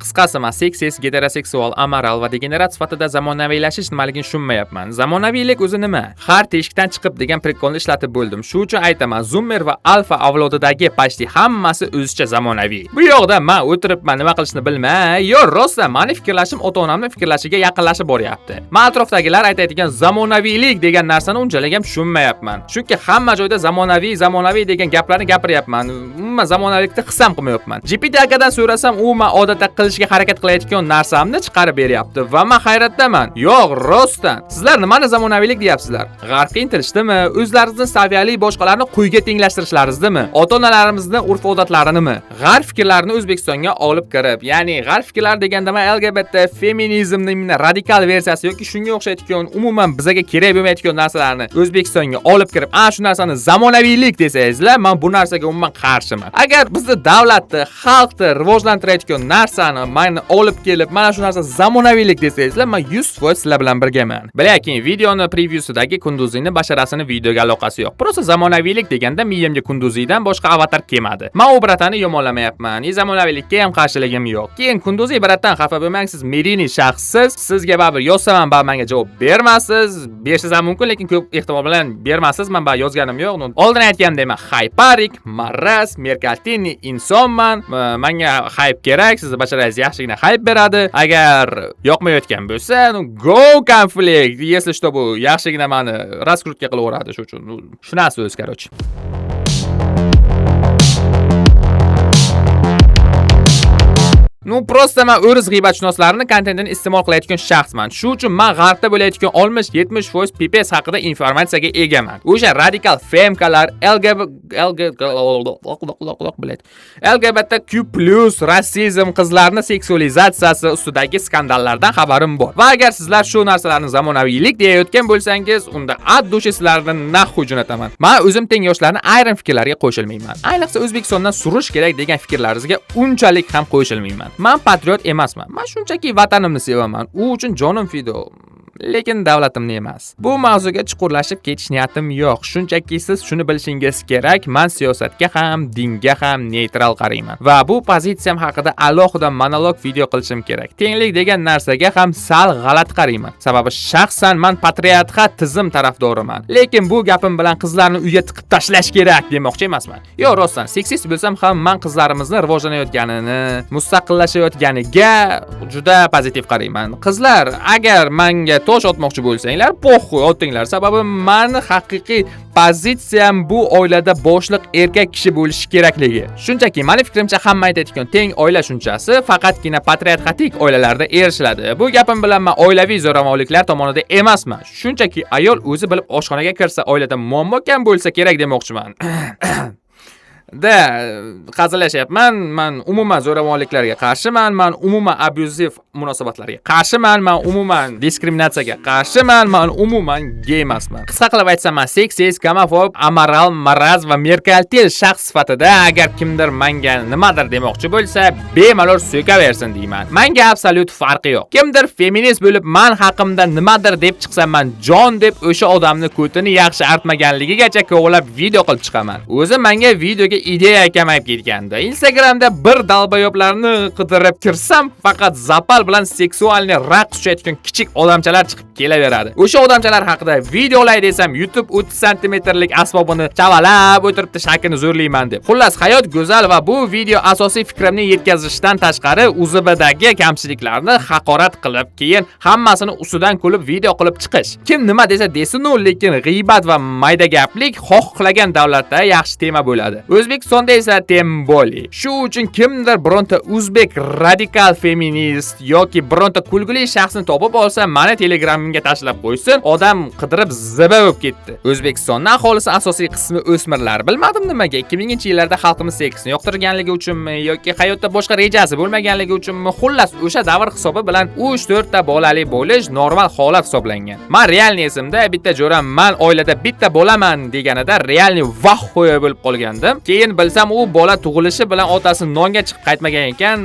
Qisqasi, man seksist, geteroseksual, amoral va degenerat sifatida zamonaviylashish nimaligini tushunmayapman. Zamonaviylik o'zi nima? Har teshikdan chiqib degan прикол ni ishlatib bo'ldim. Shu uchun aytaman, Zoomer va Alfa avlodidagi почти hammasi o'zicha zamonaviy. Bu yoqda man o'tiribman, nima qilishni bilmay, yo rostdan mani fikrlashim ota-onamning fikrlashiga yaqinlashib boryapti. Man atrofdagilar aytadigan zamonaviylik degan narsani unchalik ham tushunmayapman. Chunki hamma joyda zamonaviy, zamonaviy degan gaplarni gapiryapman. Umuman zamonaviylikni his ham qilmayapman. GPT akadan so'rasam, u man odatda qilishga harakat qilayotgan narsamni chiqarib beryapti va men hayratdaman. Yo'q, rostdan. Sizlar nimani zamonaviylik deyapsizlar? G'arbga intilishdimi? O'zlaringizni saviyali boshqalarni quyiga tenglashtirishlaringizdimi? Ota-onalarimizni urf-odatlarinimi? G'arb fikrlarini O'zbekistonga olib kirib, ya'ni g'arb fikrlari deganda man LGBT, feminizmning radikal versiyasi yoki shunga o'xshaydigan, umuman bizaga kerak bo'lmaydigan narsalarni O'zbekistonga olib kirib, ana shu narsani zamonaviylik desangizlar, men bu narsaga umuman qarshiman. Agar bizni davlatni, xalqni rivojlantirayotgan narsani meni olib kelib, mana shu narsa zamonaviylik desangizlar, men 100% sizlar bilan birgaman. Lekin videoni previewsidagi Kunduziyni basharasini videoga aloqasi yo'q. Просто zamonaviylik deganda miyamga Kunduziydan boshqa avatar kelmadi. Men u братан ni yomonlamayapman. Zamonaviylikka ham qarshiligim yo'q. Keyin Kunduziy братан, xafa bo'lmang, siz медийный shaxssiz. Sizga baribir yozsam ham baribir menga javob bermaysiz. Berishingiz ham mumkin, lekin ko'p ehtimol bilan bermaysiz. Men baribir yozganim yo'q. Oldin aytganimdek, men хайпарик, maraz, меркантильный insonman. Menga хайп kerak, sizni basharangiz yaxshigina хайп beradi. Agar yoqmayotgan bo'lsa, ну, go конфликт. Если что, bu yaxshigina meni раскрутка qilaveradi shu uchun. Shunasi o'zi, короче. Ну, просто men o'ris g'iybatshunoslarini kontentini iste'mol qilayotgan shaxsman. Shu uchun men g'arbda bo'layotgan 60-70% pipes haqida informatsiyaga egaman. O'sha radikal femkalar, LGB LG LGBTQ+, rasizm, qizlarni seksualizatsiyasi ustidagi skandallardan xabarim bor. Va agar sizlar shu narsalarni zamonaviylik deyayotgan bo'lsangiz, unda от души sizlarni нахуй jo'nataman. Men o'zim teng yoshlarni ayrim fikrlarga qo'shilmayman. Ayniqsa O'zbekistondan surish kerak degan fikrlaringizga unchalik ham qo'shilmayman. Men patriot emasman. Men shunchaki vatanimni sevaman. U uchun jonim fido. Lekin davlatimni emas. Bu mavzuga chuqurlashib ketish niyatim yo'q. Shunchaki siz shuni bilishingiz kerak, men siyosatga ham, dinga ham neytral qarayman. Va bu pozitsiyam haqida alohida monolog video qilishim kerak. Tenglik degan narsaga ham sal g'alati qarayman. Sababi shaxsan men patriarxat tizim tarafdoriman. Lekin bu gapim bilan qizlarni uyga tiqib tashlash kerak demoqchi emasman. Yo'q, rostdan seksist bo'lsam ham men qizlarimizni rivojlanayotganini, mustaqillashayotganiga juda pozitiv qarayman. Qizlar, agar menga tosh otmoqchi bo'lsanglar, похуй otinglar. Sababi meni haqiqiy pozitsiyam bu oilada boshliq erkak kishi bo'lishi kerakligi. Shunchaki meni fikrimcha hamma aytayotgan teng oila shunchasi faqatgina patriarxatik oilalarda erishiladi. Bu gapim bilan men oilaviy zo'ravonliklar tomonida emasman. Shunchaki ayol o'zi bilib oshxonaga kirsa oilada muammo kam bo'lsa kerak demoqchiman. Da, hazillashyapman. Men umuman zo'ravonliklarga qarshiman, men umuman abuziv munosabatlarga qarshiman, men umuman diskriminatsiyaga qarshiman, men umuman gey emasman. Qisqa qilib aytsam, men seksist, gomofob, amoral, maraz va merkantil shaxs sifatida agar kimdir menga nimadir demoqchi bo'lsa, bemalol so'kaversin deyman. Menga absolyut farqi yo'q. Kimdir feminist bo'lib, men haqimda nimadir deb chiqsa, men jon deb o'sha odamni ko'tini yaxshi artmaganligigacha kovlab video qilib chiqaman. O'zi menga videoga ideya kamayib ketgandi. Instagramda bir долбоёб larni qidirib kirsam, faqat запал bilan seksualniy raqs tushayotgan kichik odamchalar chiqib kelaveradi. O'sha odamchalar haqida videolay desam, YouTube 30 santimetrlik asbobini chavalab o'tiribdi, shaklini zo'rlayman deb. Xullas, hayot go'zal va bu video asosiy fikrimni yetkazishdan tashqari UZBdagi kamchiliklarni haqorat qilib, keyin hammasini ustidan kulib video qilib chiqish. Kim nima desa desin-u, lekin g'iybat va mayda gaplik xohlagan davlatda yaxshi tema bo'ladi. O'zbekistonda esa тем более. Shu uchun kimdir bironta o'zbek radikal feminist yoki bironta kulgili shaxsni topib olsa, mani Telegramimga tashlab qo'ysin, odam qidirib ziba bo'lib ketdi. O'zbekistonda aholisi asosiy qismi o'smirlar. Bilmadim nimaga 2000-yillarda xalqimiz seksni yoqtirganligi uchunmi yoki hayotda boshqa rejasi bo'lmaganligi uchunmi, xullas o'sha davr hisobi bilan 3-4 ta bolali bo'lish normal holat hisoblangan. Men реальный esimda bitta jo'ram man oilada bitta bolaman deganida реальный вахуя bo'lib qolgandim. Keyin bilsam, u bola tug'ilishi bilan otasi nonga chiqib qaytmagan ekan.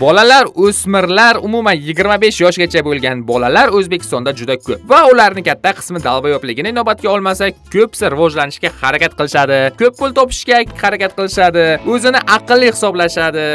Bolalar, o'smirlar, umuman 25 yoshgacha bo'lgan bolalar O'zbekistonda juda ko'p va ularning katta qismi долбоёб ligini inobatga olmasak, ko'psi rivojlanishga harakat qilishadi, ko'p pul topishga harakat qilishadi, o'zini aqlli hisoblashadi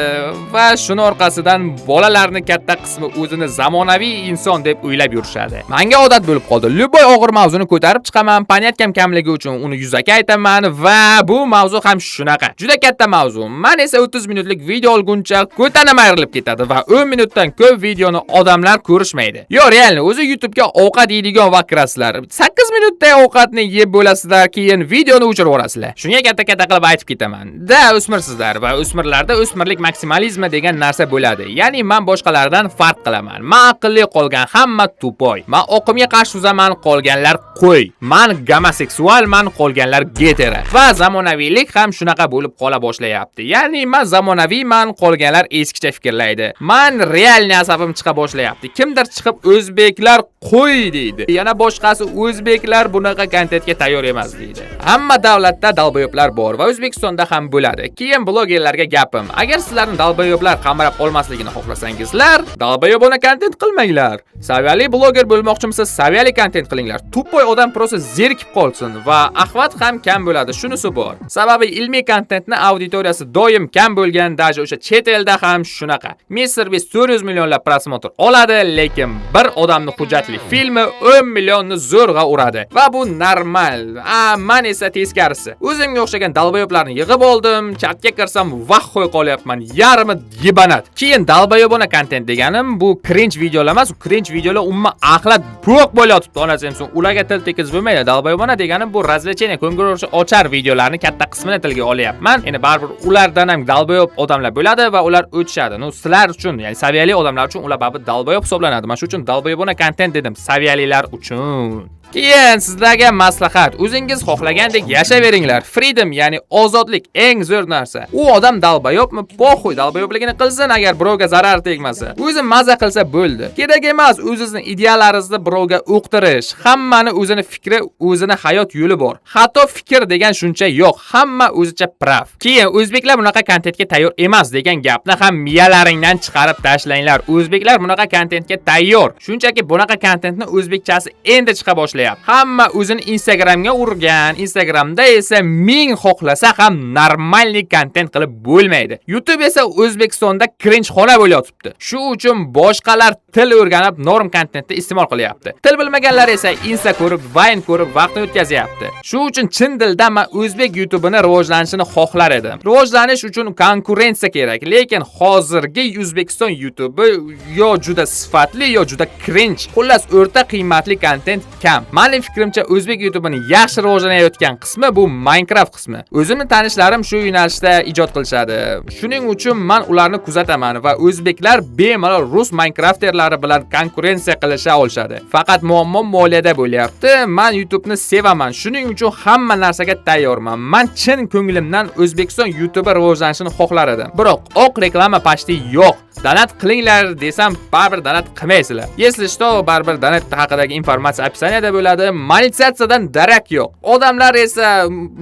va shuni orqasidan bolalarning katta qismi o'zini zamonaviy inson deb o'ylab yurishadi. Menga odat bo'lib qoldi. Любой og'ir mavzuni ko'tarib chiqaman, понятка m kamligi uchun uni yuzaki aytaman va bu mavzu ham shunaqa. Juda katta mavzu. Men esa 30 minutlik video olguncha ko'tanim ayrilib ketadi va 10 minutdan ko'p videoni odamlar ko'rishmaydi. Yo, реально, o'zi YouTube'ga ovqat yeydigan vaqt kirasizlar. 8 minutda ovqatni yeb bo'lasizlar, keyin videoni o'chirib yuborasizlar. Shunga katta-katta qilib aytib ketaman. Да, o'smirsizlar va o'smirlarda o'smirlik maksimalizmi degan narsa bo'ladi. Ya'ni men boshqalardan farq qilaman. Men aqlli, qolgan hamma тупой. Men oqimga qarshi suzaman, qolganlar qo'y. Men gomoseksualman, qolganlar hetero. Va zamonaviylik ham shunaqa bo'lib qola boshlayapti. Ya'ni men zamonaviyman, qolganlar eskicha fikrlaydi. Man реальный asabim chiqa boshlayapti. Kimdir chiqib o'zbeklar qo'y deydi. Yana boshqasi o'zbeklar bunaqa kontentga tayyor emas deydi. Hamma davlatda долбоёб lar bor va O'zbekistonda ham bo'ladi. Keyin blogerlarga gapim. Agar sizlarni долбоёб lar qamrab olmasligini xohlasangizlar, долбоёб ona kontent qilmanglar. Saviyali bloger bo'lmoqchimisiz, saviyali kontent qilinglar. Тупой odam просто zerikib qolsin va охват ham kam bo'ladi. Shunisi bor. Sababi ilmiy kontentni auditoriyasi doim kam bo'lgan, даже o'sha chet elda ham shunaqa. Mr. Beast 400 millionlab просмотр oladi, lekin bir odamni hujjatli filmi 10 millionni zo'rg'a uradi. Va bu normal. A, man esa teskarisi. O'zimga o'xshagan долбоёб larni yig'ib oldim, chatga kirsam вахуй qolyapman. Yarmi ебанат. Keyin долбоёб ona kontent deganim bu cringe videolar emas, cringe videolar umuman axlat bo'q bo'layotibdi, onasi emsin. Ularga til tekizib bo'lmaydi. Долбоёб ona deganim bu развлечение, ko'ngil ochar videolarni katta qismini tilga olyapman. Endi baribir ulardan ham долбоёб odamlar bo'ladi va ular o'tishadi. Ну, sizlar uchun, ya'ni saviyali odamlar uchun ular baribir долбоёб hisoblanadi. Mana shu uchun долбоёб ona kontent dedim, saviyalilar uchun. Keyin sizlarga maslahat. O'zingiz xohlagandek yashayveringlar. Freedom, ya'ni ozodlik eng zo'r narsa. U odam долбоёб mi? Похуй, долбоёб ligini qilsin agar birovga zarar tegmasa. O'zi maza qilsa bo'ldi. Kerak emas o'zizni ideallaringizni birovga uqtirish. Hammani o'zini fikri, o'zini hayot yo'li bor. Xato fikr degan shuncha yo'q. Hamma o'zicha прав. Keyin o'zbeklar bunaqa kontentga tayyor emas degan gapni ham miyalaringdan chiqarib tashlanglar. O'zbeklar bunaqa kontentga tayyor. Shunchaki bunaqa kontentni o'zbekchasi endi chiqa boshlayapti. Hamma o'zini Instagramga urgan. Instagramda esa ming xohlasa ham нормальный kontent qilib bo'lmaydi. YouTube esa O'zbekistonda cringe xona bo'layotibdi. Shu uchun boshqalar til o'rganib норм kontentni iste'mol qilyapti. Til bilmaganlar esa Insta ko'rib, Vine ko'rib vaqtini o'tkazyapti. Shu uchun chin dildan men o'zbek YouTube'ini rivojlanishini xohlar edim. Rivojlanish uchun konkurensiya kerak, lekin hozirgi O'zbekiston YouTube'i yo juda sifatli, yo juda cringe. Xullas, o'rta qiymatli kontent kam. Mening fikrimcha, o'zbek YouTube'ini yaxshi rivojlanayotgan qismi bu Minecraft qismi. O'zimni tanishlarim shu yo'nalishda ijod qilishadi. Shuning uchun men ularni kuzataman va o'zbeklar bemalol rus Minecrafterlari bilan konkurensiya qilisha olishadi. Faqat muammo moliyada bo'lyapti. Men YouTube'ni sevaman. Shuning uchun hamma narsaga tayyorman. Men chin ko'nglimdan O'zbekiston YouTube rivojlanishini xohlar edim. Biroq oq reklama почти yo'q. Донат qilinglar desam, baribir донат qilmaysizlar. Если что, baribir донат haqidagi informatsiya описание da bo'ladi. Monetizatsiyadan darak yo'q. Odamlar esa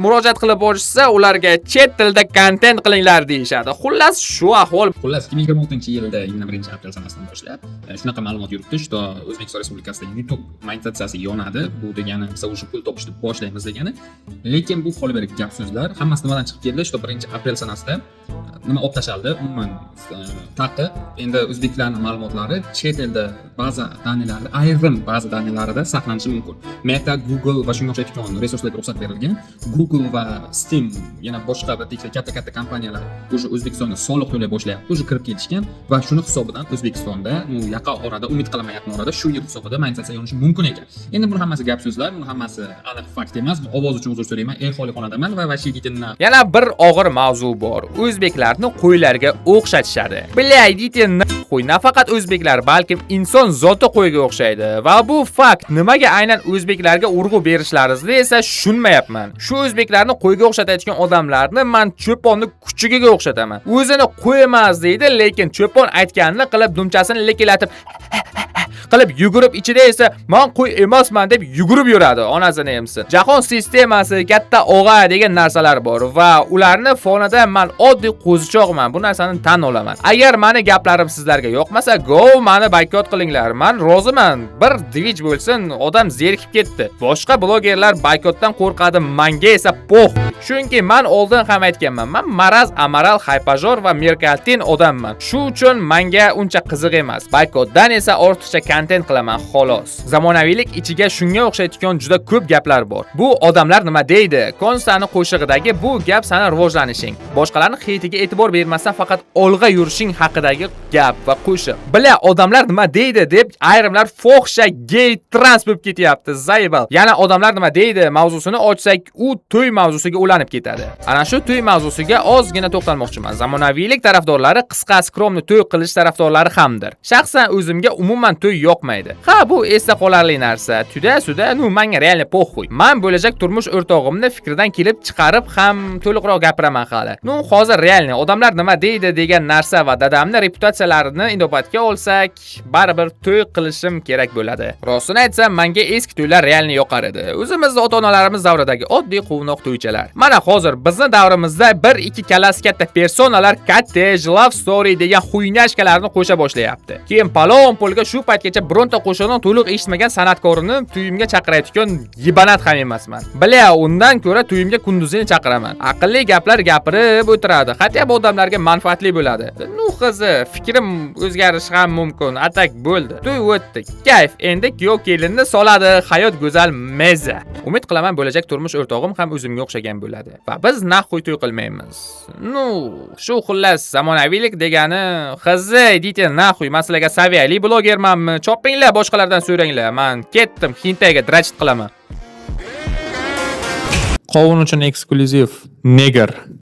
murojaat qilib borishsa, ularga chet tilda kontent qilinglar deyishadi. Xullas, shu ahvol. Xullas, 2026-yilda 21 aprel sanasidan boshlab shunaqa ma'lumot yuribdi, что O'zbekiston Respublikasida YouTube monetizatsiyasi yonadi. Bu degani biz уже pul topishni boshlaymiz degani. Lekin bu xoli gap so'zlar. Hammasi nimadan chiqib keldi? Что 1 aprel sanasida nima olib tashaldi? Umuman taqiq. Endi o'zbeklarning ma'lumotlari chet elda baza данные larda, ayrim baza данные larida saqlanishi mumkin. Meta, Google va shunga o'xshaydigan resurslarga ruxsat berilgan. Google va Steam, yana boshqa bir ikkita katta-katta kompaniyalar уже O'zbekistonga soliq to'lay boshlayapti, уже kirib ketishgan va shuni hisobidan O'zbekistonda, ну, yaqin orada, umid qilaman, yaqin orada shu yil hisobida monetizatsiya yonishi mumkin ekan. Endi buni hammasi gap so'zlar, buni hammasi aniq fakt emas. Bu ovoz uchun uzr so'rayman. El xonadaman va вообще. Yana bir og'ir mavzu bor. O'zbeklarni qo'ylarga o'xshatishadi. Бля, идите нахуй. Nafaqat o'zbeklar, balkim inson zoti qo'yga o'xshaydi. Va bu fakt. Nimaga aynan o'zbeklarga urg'u berishlaringizni esa tushunmayapman. Shu o'zbeklarni qo'yga o'xshatayotgan odamlarni man cho'ponni kuchugiga o'xshataman. O'zini qo'y emas deydi, lekin cho'pon aytganini qilib, dumchasini likillatib qilib Qilib yugurib, ichida esa "Man qo'y emasman" deb yugurib yuradi, onasini emsin. Jahon sistemasi, katta og'a degan narsalar bor va ularni fonida man oddiy qo'zichoqman. Bu narsani tan olaman. Agar mani gaplarim sizlarga yoqmasa, go mani boykot qilinglar. Man roziman. Bir движ bo'lsin, odam zerikib ketdi. Boshqa blogerlar boykotdan qo'rqadi, manga esa пох. Chunki man oldin ham aytganman, man maraz, amoral, хайпожор va merkantil odamman. Shu uchun manga uncha qiziq emas. Boykotdan esa ortiqcha kontent qilaman, xolos. Zamonaviylik ichiga shunga o'xshaydigan juda ko'p gaplar bor. Bu "Odamlar nima deydi?" Konstani qo'shig'idagi bu gap sani rivojlanishing, boshqalarning hate iga e'tibor bermasdan faqat olg'a yurishing haqidagi gap va qo'shiq. Бля, "Odamlar nima deydi?" deb ayrimlar fohisha, gey, trans bo'lib ketyapti. Заебал. Yana "Odamlar nima deydi?" mavzusini ochsak, u to'y mavzusiga ulanib ketadi. Ana shu to'y mavzusiga ozgina to'xtalmoqchiman. Zamonaviylik tarafdorlari qisqa, скромный to'y qilish tarafdorlari hamdir. Shaxsan o'zimga umuman to'y yoqmaydi. Ha, bu esda qolarli narsa. Туда-сюда, ну, manga реально похуй. Man bo'lajak turmush o'rtog'imni fikridan kelib chiqarib ham to'liqroq gapiraman hali. Ну, hozir реально "Odamlar nima deydi?" degan narsa va dadamni reputatsiyalarini inobatga olsak, baribir to'y qilishim kerak bo'ladi. Rostini aytsam, menga eski to'ylar реально yoqar edi. O'zimizni ota-onalarimiz davridagi oddiy quvnoq to'ychalar. Mana hozir bizni davrimizda bir ikki kallasi katta personalar kottej, love story degan хуйняшка larni qo'sha boshlayapti. Keyin palon pulga shu paytgacha bironta qo'shiqni to'liq eshitmagan san'atkorini to'yimga chaqirayotgan ебанат ham emasman. Бля, undan ko'ra to'yimga Kunduzini chaqiraman. Aqlli gaplar gapirib o'tiradi. Хотя bu odamlarga manfaatli bo'ladi. Ну, qizi, fikrim o'zgarishi ham mumkin. А так bo'ldi. To'y o'tdi. Kayf. Endi kuyov kelinni soladi. Hayot go'zal meza. Umid qilaman, bo'lajak turmush o'rtog'im ham o'zimga o'xshagan bo'ladi. Va biz нахуй to'y qilmaymiz. Ну, shu xullas, zamonaviylik degani qizi, идите нахуй, man sizlarga saviyali blogermanmi? Chopinglar, boshqalardan so'ranglar. Man ketdim, хентай ga дрочить qilaman. Qovun uchun eksklyuziv negr.